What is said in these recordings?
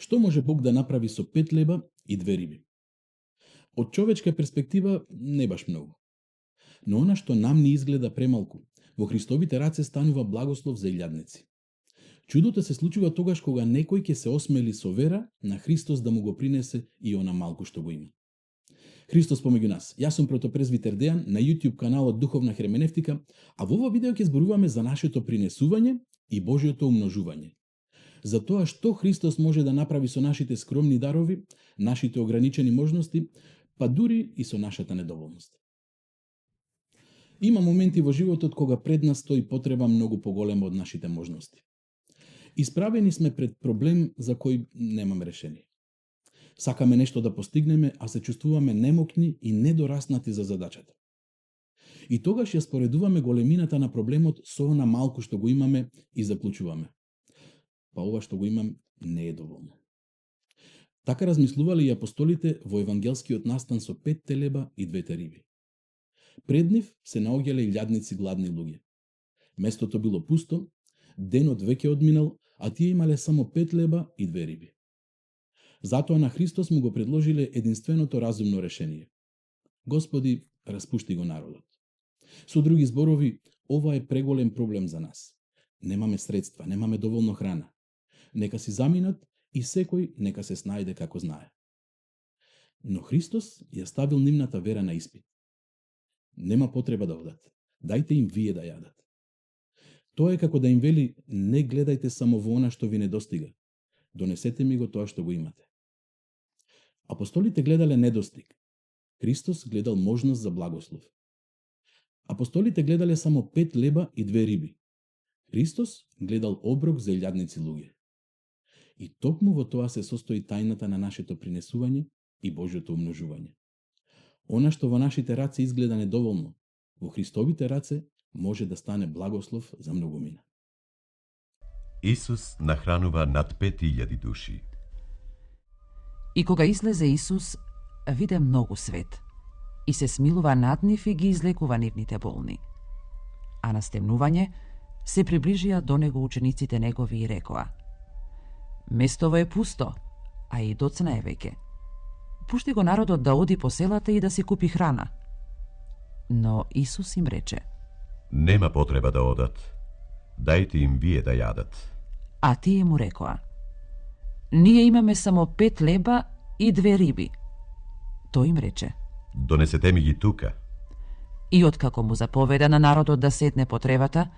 Што може Бог да направи со 5 леба и 2 риби? Од човечка перспектива не баш многу. Но она што нам ни изгледа премалку, во Христовите раце станува благослов за илјадници. Чудото се случува тогаш кога некој ќе се осмели со вера на Христос да му го принесе и она малку што го има. Христос помеѓу нас. Јас сум протопрезвитер Дејан на YouTube каналот Духовна херменевтика, а во ова видео ќе зборуваме за нашето принесување и Божјото умножување. За тоа што Христос може да направи со нашите скромни дарови, нашите ограничени можности, па дури и со нашата недоволност. Има моменти во животот кога пред нас стои потреба многу поголема од нашите можности. Исправени сме пред проблем за кој немаме решение. Сакаме нешто да постигнеме, а се чувствуваме немокни и недораснати за задачата. И тогаш ја споредуваме големината на проблемот со она малку што го имаме и заклучуваме. Па ова што го имам не е доволно. Така размислувале и апостолите во евангелскиот настан со 5 телеба и 2 риби. Пред нив се наоѓале илјадници гладни луѓе. Местото било пусто, денот веќе одминал, а тие имале само 5 леба и 2 риби. Затоа на Христос му го предложиле единственото разумно решение. Господи, распушти го народот. Со други зборови, ова е преголем проблем за нас. Немаме средства, немаме доволно храна. Нека си заминат и секој нека се снајде како знае. Но Христос ја ставил нивната вера на испит. Нема потреба да одат. Дајте им вие да јадат. Тоа е како да им вели, не гледајте само во она што ви недостига. Донесете ми го тоа што го имате. Апостолите гледале недостиг. Христос гледал можност за благослов. Апостолите гледале само 5 леба и 2 риби. Христос гледал оброк за илјадници луѓе. И токму во тоа се состои тајната на нашето принесување и Божјото умножување. Она што во нашите раце изгледа недоволно, во Христовите раце може да стане благослов за многумина. Исус нахранува над 5000 души. И кога излезе Исус, виде многу свет и се смилува над нив и ги излекува нивните болни. А на стемнување се приближија до него учениците негови и рекоа: Местово е пусто, а и доцна е веќе. Пушти го народот да оди по селата и да си купи храна. Но Исус им рече: Нема потреба да одат. Дајте им вие да јадат. А тие му рекоа: Ние имаме само 5 леба и 2 риби. Тој им рече: Донесете ми ги тука. И откако му заповеда на народот да седне по тревата,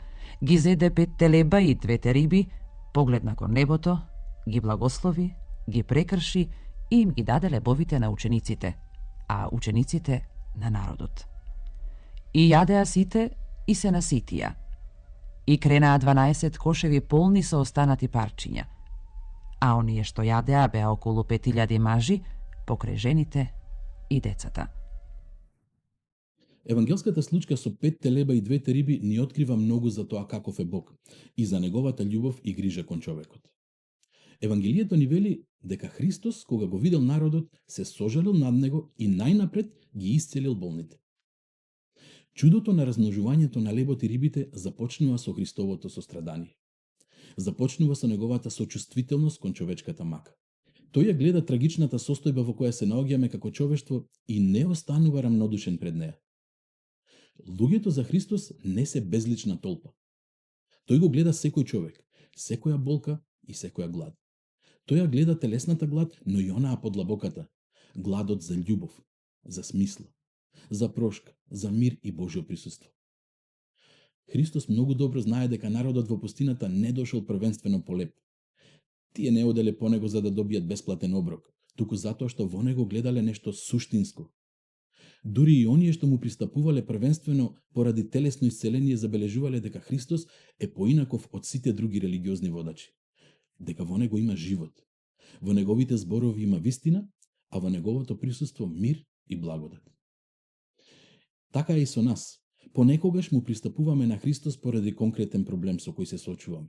ги зеде 5 леба и 2 риби, погледна кон небото, ги благослови, ги прекрши и им ги даде лебовите на учениците, а учениците на народот. И јадеа сите и се наситија. И кренаа 12 кошеви полни со останати парчиња. А оние што јадеа беа околу 5000 мажи, покрај жените и децата. Евангелската случка со 5 телеба и 2 риби ни открива многу за тоа каков е Бог и за неговата љубов и грижа кон човекот. Евангелието ни вели дека Христос, кога го видел народот, се сожалил над него и најнапред ги исцелил болните. Чудото на размножувањето на лебот и рибите започнува со Христовото сострадание. Започнува со неговата сочувствителност кон човечката мака. Тој ја гледа трагичната состојба во која се наоѓаме како човештво и не останува рамнодушен пред неа. Луѓето за Христос не се безлична толпа. Тој го гледа секој човек, секоја болка и секоја глад. Тој ја гледа телесната глад, но и онаа подлабоката, гладот за љубов, за смисла, за прошка, за мир и Божјо присуство. Христос многу добро знае дека народот во пустината не дошол првенствено по леп. Тие не оделе по него за да добијат бесплатен оброк, туку затоа што во него гледале нешто суштинско. Дури и оние што му пристапувале првенствено поради телесно исцеление забележувале дека Христос е поинаков од сите други религиозни водачи. Дека во него има живот, во неговите зборови има вистина, а во неговото присуство мир и благодат. Така и со нас. Понекогаш му пристапуваме на Христос поради конкретен проблем со кој се соочуваме.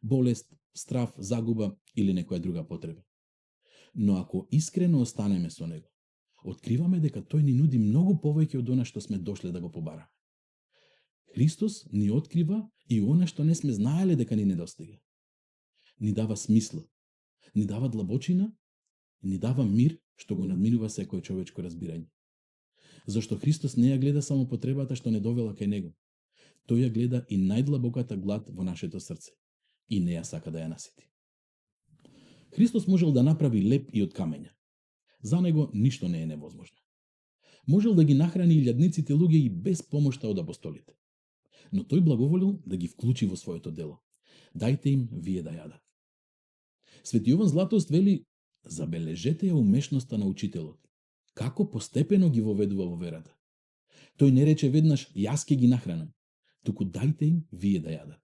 Болест, страв, загуба или некоја друга потреба. Но ако искрено останеме со него, откриваме дека тој ни нуди многу повеќе од она што сме дошле да го побараме. Христос ни открива и она што не сме знаеле дека ни недостига. Ни дава смисла, ни дава длабочина, ни дава мир што го надминува секое човечко разбирање. Зашто Христос не ја гледа само потребата што не довела кај него. Тој ја гледа и најдлабоката глад во нашето срце и не ја сака да ја насити. Христос можел да направи леп и од камења. За него ништо не е невозможно. Можел да ги нахрани илјадниците луѓе и без помошта од апостолите. Но тој благоволил да ги вклучи во своето дело. Дајте им вие да јадат. Свети Јован Златоуст вели: забележете ја умешноста на учителот. Како постепено ги воведува во верата. Тој не рече веднаш јас ќе ги нахранам, туку дајте им вие да јадат.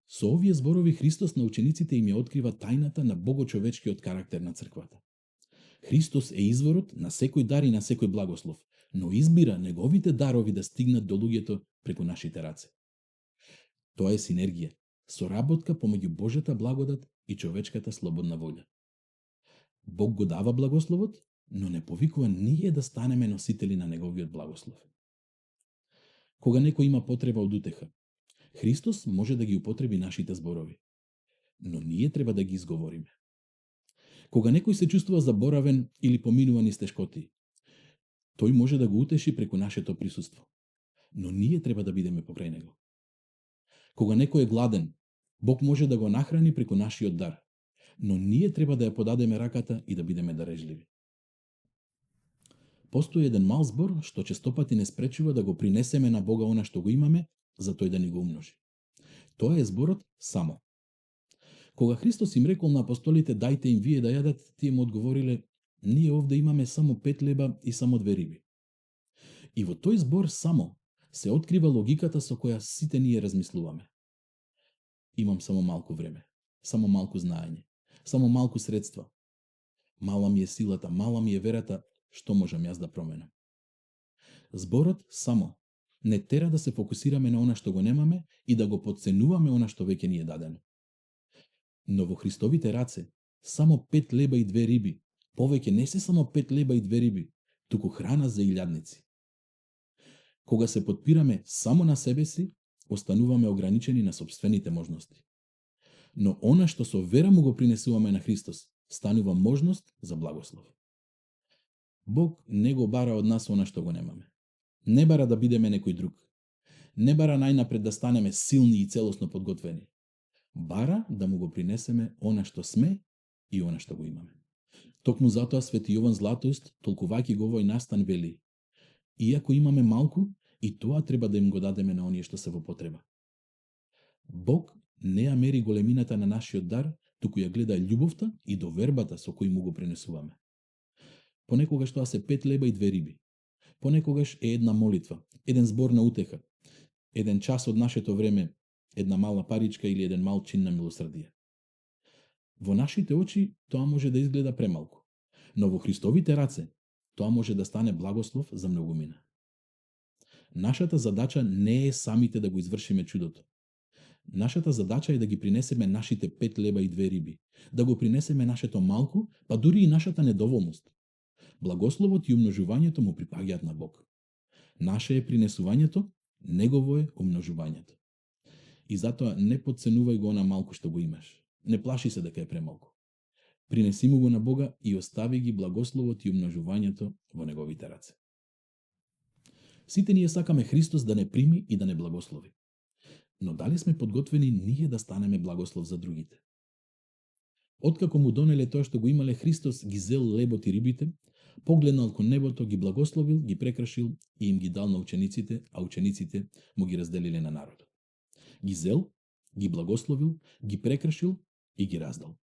Со овие зборови Христос на учениците им ја открива тајната на богочовечкиот карактер на црквата. Христос е изворот на секој дар и на секој благослов, но избира неговите дарови да стигнат до луѓето преку нашите раце. Тоа е синергија, соработка помеѓу Божјата благодат и човечката слободна волја. Бог го дава благословот, но не повикува ние да станеме носители на неговиот благослов. Кога некој има потреба од утеха, Христос може да ги употреби нашите зборови, но ние треба да ги изговориме. Кога некој се чувствува заборавен или поминува низ тешкоти, тој може да го утеши преку нашето присуство, но ние треба да бидеме покрај него. Кога некој е гладен, Бог може да го нахрани преку нашиот дар, но ние треба да ја подадеме раката и да бидеме дарежливи. Постои еден мал збор што честопати не спречува да го принесеме на Бога она што го имаме, за тој да ни го умножи. Тоа е зборот само. Кога Христос им рекол на апостолите дајте им вие да јадат, тие му одговориле: ние овде имаме само 5 леба и само 2 риби. И во тој збор само се открива логиката со која сите ние размислуваме. Имам само малку време, само малку знаење, само малку средства. Мала ми е силата, мала ми е верата, што можам јас да променам. Зборот само не тера да се фокусираме на она што го немаме и да го потценуваме она што веќе ни е дадено. Но во Христовите раце само 5 леба и 2 риби, повеќе не се само 5 леба и 2 риби, туку храна за илјадници. Кога се подпираме само на себе си, остануваме ограничени на собствените можности. Но она што со вера му го принесуваме на Христос, станува можност за благослов. Бог не го бара од нас она што го немаме. Не бара да бидеме некој друг. Не бара најнапред да станеме силни и целосно подготвени. Бара да му го принесеме она што сме и она што го имаме. Токму затоа Свети Јован Златоуст, толкувајќи го овој настан, вели: иако имаме малку, и тоа треба да им го дадеме на оние што се во потреба. Бог не ја мери големината на нашиот дар, туку ја гледа љубовта и довербата со кој му го принесуваме. Понекогаш тоа се 5 леба и 2 риби. Понекогаш е една молитва, еден збор на утеха, еден час од нашето време, една мала паричка или еден мал чин на милосрдие. Во нашите очи тоа може да изгледа премалку, но во Христовите раце тоа може да стане благослов за многумина. Нашата задача не е самите да го извршиме чудото. Нашата задача е да ги принесеме нашите 5 леба и 2 риби, да го принесеме нашето малку, па дури и нашата недоволност. Благословот и умножувањето му припаѓаат на Бог. Наше е принесувањето, негово е умножувањето. И затоа не подценувај го на малку што го имаш. Не плаши се дека е премалку. Принеси му го на Бога и остави ги благословот и умножувањето во неговите раце. Сите ние сакаме Христос да не прими и да не благослови. Но дали сме подготвени ние да станеме благослов за другите? Откако му донеле тоа што го имале, Христос ги зел лебот и рибите, погледнал кон небото, ги благословил, ги прекрашил и им ги дал на учениците, а учениците му ги разделиле на народот. Ги зел, ги благословил, ги прекрашил и ги раздал.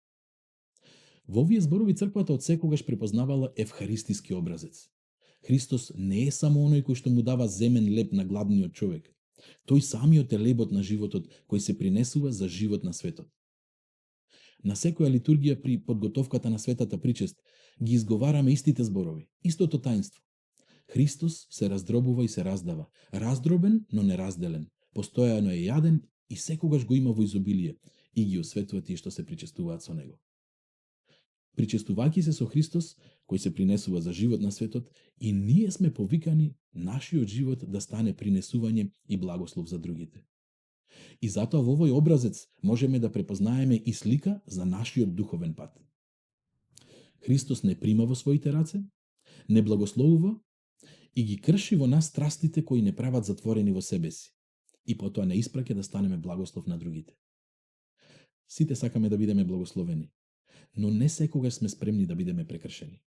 Во овие зборови црквата од секогаш препознавала евхаристиски образец. Христос не е само оној кој што му дава земен леб на гладниот човек. Тој самиот е лебот на животот кој се принесува за живот на светот. На секоја литургија при подготовката на светата причест ги изговараме истите зборови, истото таинство. Христос се раздробува и се раздава, раздробен, но не разделен, постојано е јаден и секогаш го има во изобилие и ги осветува тие што се причестуваат со него. Причестувајќи се со Христос, кој се принесува за живот на светот, и ние сме повикани нашиот живот да стане принесување и благослов за другите. И затоа во овој образец можеме да препознаеме и слика за нашиот духовен пат. Христос не прима во своите раце, не благословува и ги крши во нас страстите кои не прават затворени во себе си, и потоа не испраќа да станеме благослов на другите. Сите сакаме да бидеме благословени, но не секогаш сме спремни да бидеме прекршени.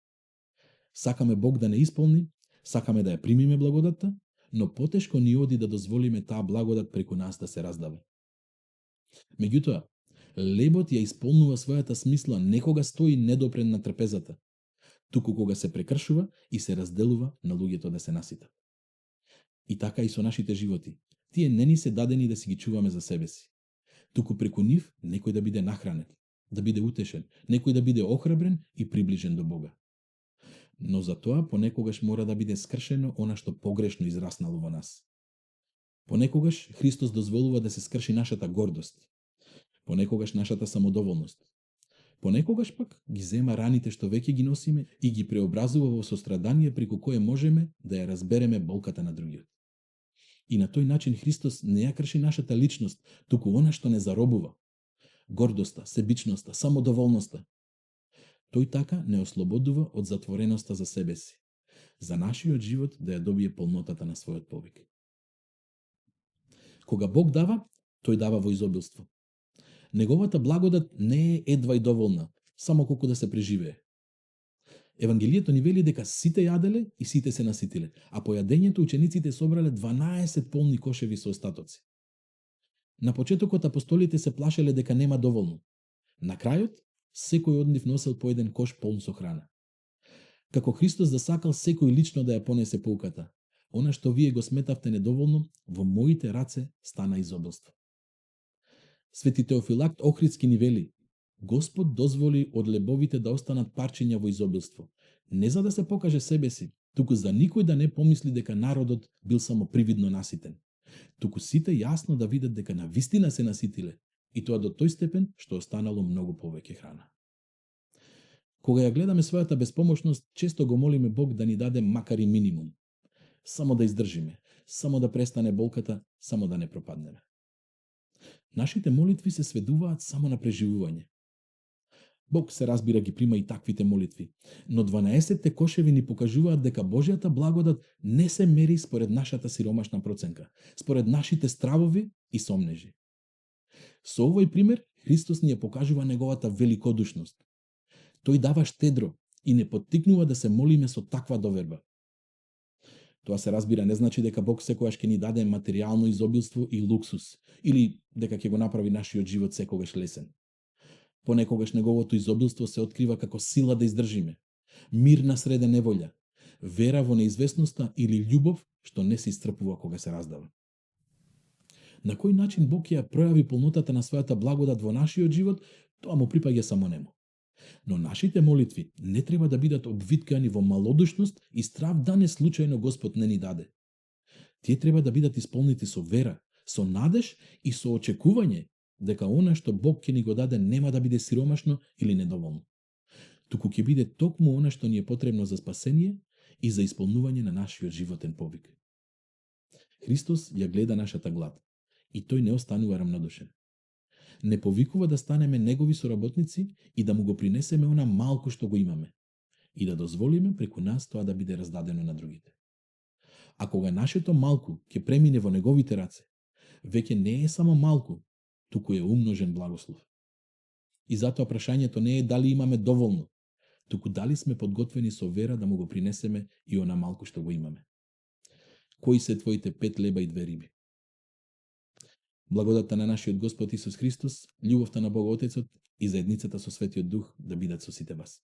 Сакаме Бог да не исполни, сакаме да ја примиме благодатта, но потешко ни оди да дозволиме таа благодат преку нас да се раздава. Меѓутоа, лебот ја исполнува својата смисла не кога стои недопрен на трпезата, туку кога се прекршува и се разделува на луѓето да се наситат. И така и со нашите животи. Тие не ни се дадени да си ги чуваме за себе си. Туку преку нив некој да биде нахранет, да биде утешен, некој да биде охрабрен и приближен до Бога. Но за тоа понекогаш мора да биде скршено она што погрешно израснало во нас. Понекогаш Христос дозволува да се скрши нашата гордост, понекогаш нашата самодоволност. Понекогаш пак ги зема раните што веќе ги носиме и ги преобразува во сострадание преку кое можеме да ја разбереме болката на другиот. И на тој начин Христос не ја крши нашата личност, туку она што не заробува. Гордоста, себичноста, самодоволноста. Тој така не ослободува од затвореноста за себе си, за нашиот живот да ја добие полнотата на својот повик. Кога Бог дава, тој дава во изобилство. Неговата благодат не е едва и доволна, само колку да се преживее. Евангелието ни вели дека сите јаделе и сите се наситиле, а по јадењето учениците собрале 12 полни кошеви со остатоци. На почетокот апостолите се плашеле дека нема доволно. На крајот, секој од нив носел по еден кош полн со храна. Како Христос да сакал секој лично да ја понесе поуката, она што вие го сметавте недоволно, во моите раце стана изобилство. Свети Теофилакт Охридски ни вели: Господ дозволи од лебовите да останат парчиња во изобилство, не за да се покаже себе си, туку за никој да не помисли дека народот бил само привидно наситен, туку сите јасно да видат дека на вистина се наситиле, и тоа до тој степен што останало многу повеќе храна. Кога ја гледаме својата безпомошност, често го молиме Бог да ни даде макар и минимум. Само да издржиме, само да престане болката, само да не пропаднеме. Нашите молитви се сведуваат само на преживување. Бог се разбира ги прима и таквите молитви, но 12 кошеви ни покажуваат дека Божјата благодат не се мери според нашата сиромашна проценка, според нашите стравови и сомнежи. Со овој пример, Христос ни ја покажува неговата великодушност. Тој дава штедро и не поттикнува да се молиме со таква доверба. Тоа се разбира не значи дека Бог секогаш ќе ни даде материјално изобилство и луксус, или дека ќе го направи нашиот живот секогаш лесен. Понекогаш неговото изобилство се открива како сила да издржиме, мир на среде неволја, вера во неизвестноста или љубов што не се исцрпува кога се раздава. На кој начин Бог ја пројави полнотата на својата благодат во нашиот живот, тоа му припаѓа само нему. Но нашите молитви не треба да бидат обвиткани во малодушност и страв да не случајно Господ не ни даде. Тие треба да бидат исполнети со вера, со надеж и со очекување дека она што Бог ќе ни го даде нема да биде сиромашно или недоволно. Туку ќе биде токму она што ни е потребно за спасение и за исполнување на нашиот животен повик. Христос ја гледа нашата глад и тој не останува рамнодушен. Не повикува да станеме негови соработници и да му го принесеме она малку што го имаме и да дозволиме преку нас тоа да биде раздадено на другите. А кога нашето малку ќе премине во неговите раце, веќе не е само малку, туку е умножен благослов. И затоа прашањето не е дали имаме доволно, туку дали сме подготвени со вера да му го принесеме и она малку што го имаме. Кои се твоите 5 леба и 2 риби? Благодата на нашиот Господ Исус Христос, љубовта на Бога Отецот и заедницата со Светиот Дух да бидат со сите вас.